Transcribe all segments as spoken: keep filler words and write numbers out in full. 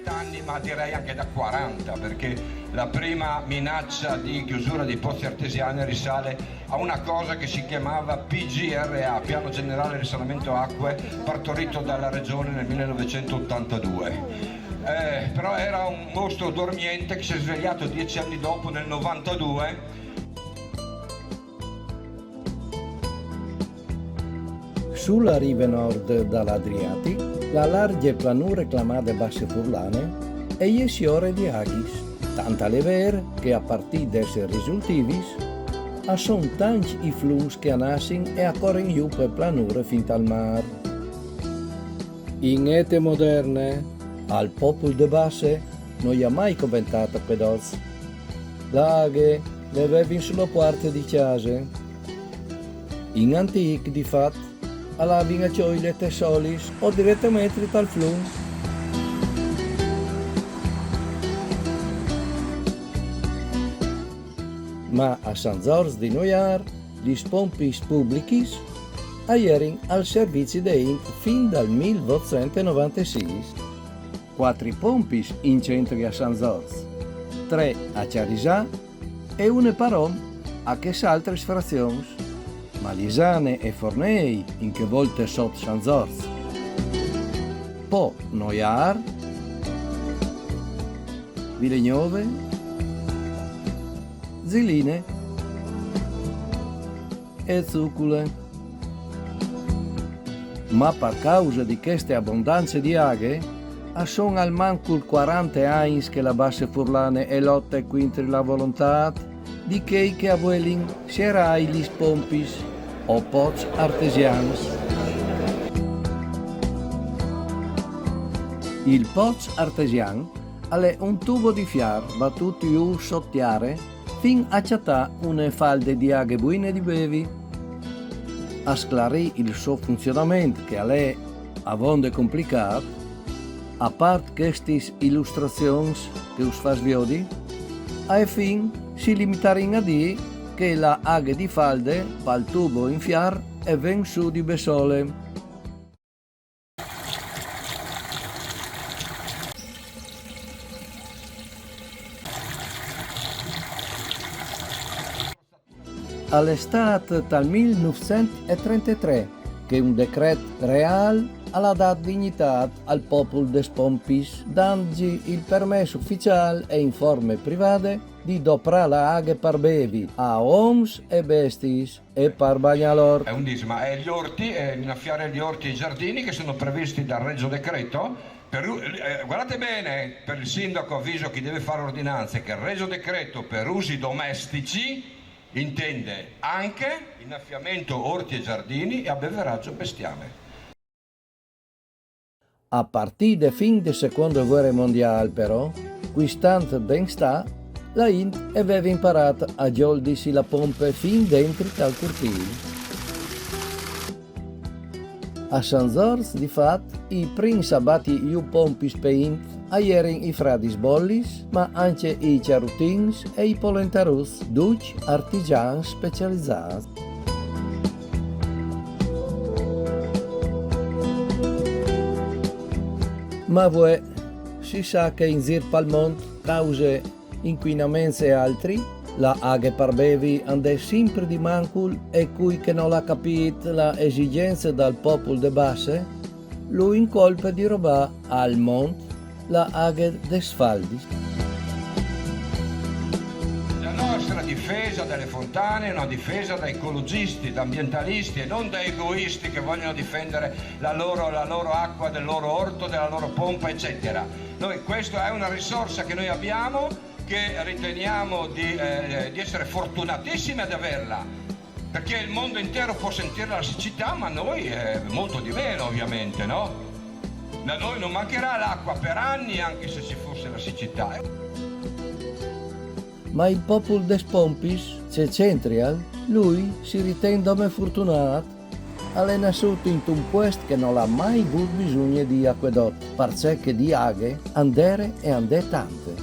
Anni, ma direi anche da quaranta, perché la prima minaccia di chiusura dei pozzi artesiani risale a una cosa che si chiamava P G R A, Piano Generale Risanamento Acque, partorito dalla Regione nel millenovecentottantadue. Eh, però era un mostro dormiente che si è svegliato dieci anni dopo, nel novantadue. Su la rive nord dal Adriatic, la largje planure clamade Basse Furlane e je siore di aghis. Tant al è vêr che a partî des risultivis a son tancj i fluts che a nassin e a corin jù pe planure fin tal mâr. In ete moderne, al popul de Basse no i à mai coventât acuedots. La aghe le vevin su la puarte di cjase. In antîc, di fat, a lavin a cjolile tes solis o diretementri tal flum. Ma a Sant Zorç di Noiâr lis pompis publichis a jerin al servizi de int fin dal mil votcent e novantesîs. Cuatri pompis in centri a Sant Zorç, trê a Cjarisà e une par om a chês altris frazions, Malisane e Fornei, in chê volte sot Sant Zorç. Po Noiâr, Vilegnove, Ziline e Zucule. Ma par cause di cheste abondance di aghe, a son almancul cuarante agns che la Basse Furlane e lote cuintri la volontât di chei che a vuelin sierâi lis pompis o poçs artesians. Il poç artesian al è un tubo di fiar batût jù sot tiere fin a cjatâ une falde di aghe buine di bevi. A sclarî il so funzionament, che al è avonde complicât, a part chestis ilustrazions che us fâs viodi, ae fin si limitarìn a dî che la aghe di falde pal tubo in fiar e ven sù di bessole. Al è stât tal mil nûfcent e trentetrê che un decret reâl al à dât dignitât al popul des pompis, dandji il permès uficiâl e in forme privade di doprâ la aghe par bevi a oms e bestiis e par bagnâ l'ort. È un disma, è gli orti, è innaffiare gli orti e i giardini che sono previsti dal Regio Decreto. Per u-, eh, guardate bene, per il sindaco avviso chi deve fare ordinanze, che il Regio Decreto per usi domestici intende anche innaffiamento orti e giardini e abbeveraggio bestiame. A partî de fin de seconde vuere mondiâl, però, cuistant ben stâ, la int e veve imparât a gjoldisi la pompe fin dentri tal curtîl. A Sant Zorç, di fat, i prins a bati jù pompis pe int a jerin i fradis Bollis, ma ancje i Cjarutins e i Polentaruts, ducj artigjans specializâts. Ma vuê, si sa che in zîr pal mont, cause incuinaments e altri, la aghe par bevi and è simpri di mancul e cui che nol à capît la esigjence dal popul de Basse, lu incolpe di robâ al mont la aghe des faldis. La nostra difesa delle fontane è una difesa da ecologisti, da ambientalisti e non da egoisti che vogliono difendere la loro, la loro acqua del loro orto, della loro pompa, eccetera. Noi, questa è una risorsa che noi abbiamo, che riteniamo di, eh, di essere fortunatissimi ad averla, perché il mondo intero può sentire la siccità, ma noi, eh, molto di meno, ovviamente, no? Da noi non mancherà l'acqua per anni, anche se ci fosse la siccità. Ma il popul des pompis, ce centrial, lui si riten dome fortunât. Al è nassût intun puest che nol à mai vût bisugne di acuedot, parcè che di aghe and ere e and è tante.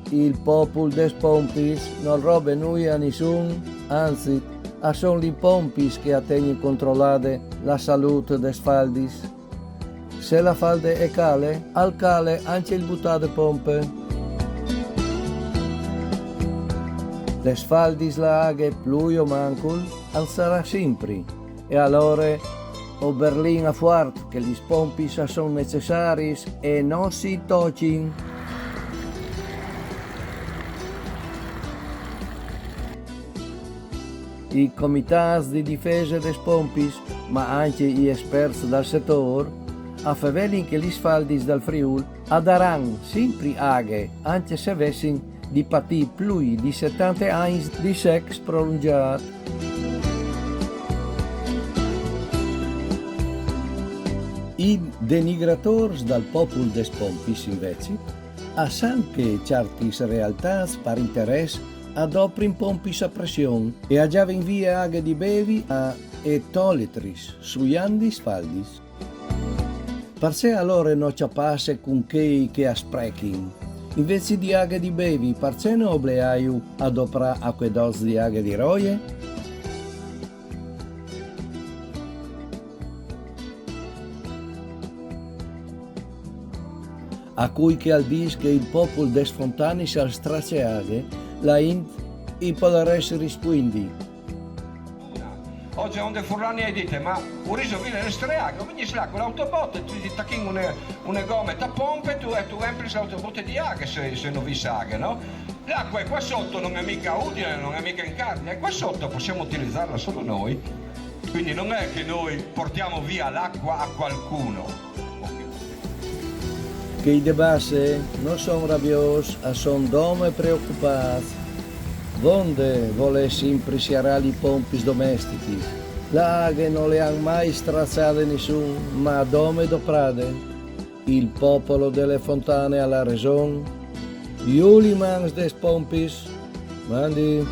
Il popul des pompis nol robe nuie a nissun, anzit, A son li pompis che a tegnin controlade la salût des faldis. Se la falde e cale, al cale ancje il butâ de pompe. Des faldis la aghe plui o mancul al sarà simpri, e alore o berlìn a fuart che lis pompis a son necessaris e no si tocjin. I comitâts di difese des pompis, ma ancje i esperts dal setôr, a fevelin che lis faldis dal Friûl a daran simpri aghe, ancje se a vessin di patî plui di setante agns di sec prolungjât. I denigratôrs dal popul des pompis, invezit, a san che ciertis realtâts par interès a doprin pompis a pression e a gjavin vie aghe di bevi a etolitris, suiant lis faldis. Parcè alore no cjapâsi cun chei che a sprechin? Invezit di aghe di bevi, parcè no obleâju a doprâ acuedots di aghe di roie? A cui che al dîs che il popul des fontanis al strace aghe, la int i podarès rispuindi: Oze, onde furlane, e ai dite: ma o riso vin la nestre aghe, o vignìs là cu la autobote, ti, ti tachìn une, une gome ta pompe, tu, e tu emplis la autobote di aghe, se, se no vîs aghe, no? L'acqua è qua sotto, non è mica a Udine, non è mica in Cardine, è qua sotto, possiamo utilizzarla solo noi. Quindi non è che noi portiamo via l'acqua a qualcuno. Chei de basse no son rabiôs, a son dome preocupâts. Vonde volês simpri sierâ li pompis domestichis? La aghe no le àn mai straçade nissun, ma dome doprade. Il popolo dele fontane al à reson. Jù li mans des pompis. Mandi.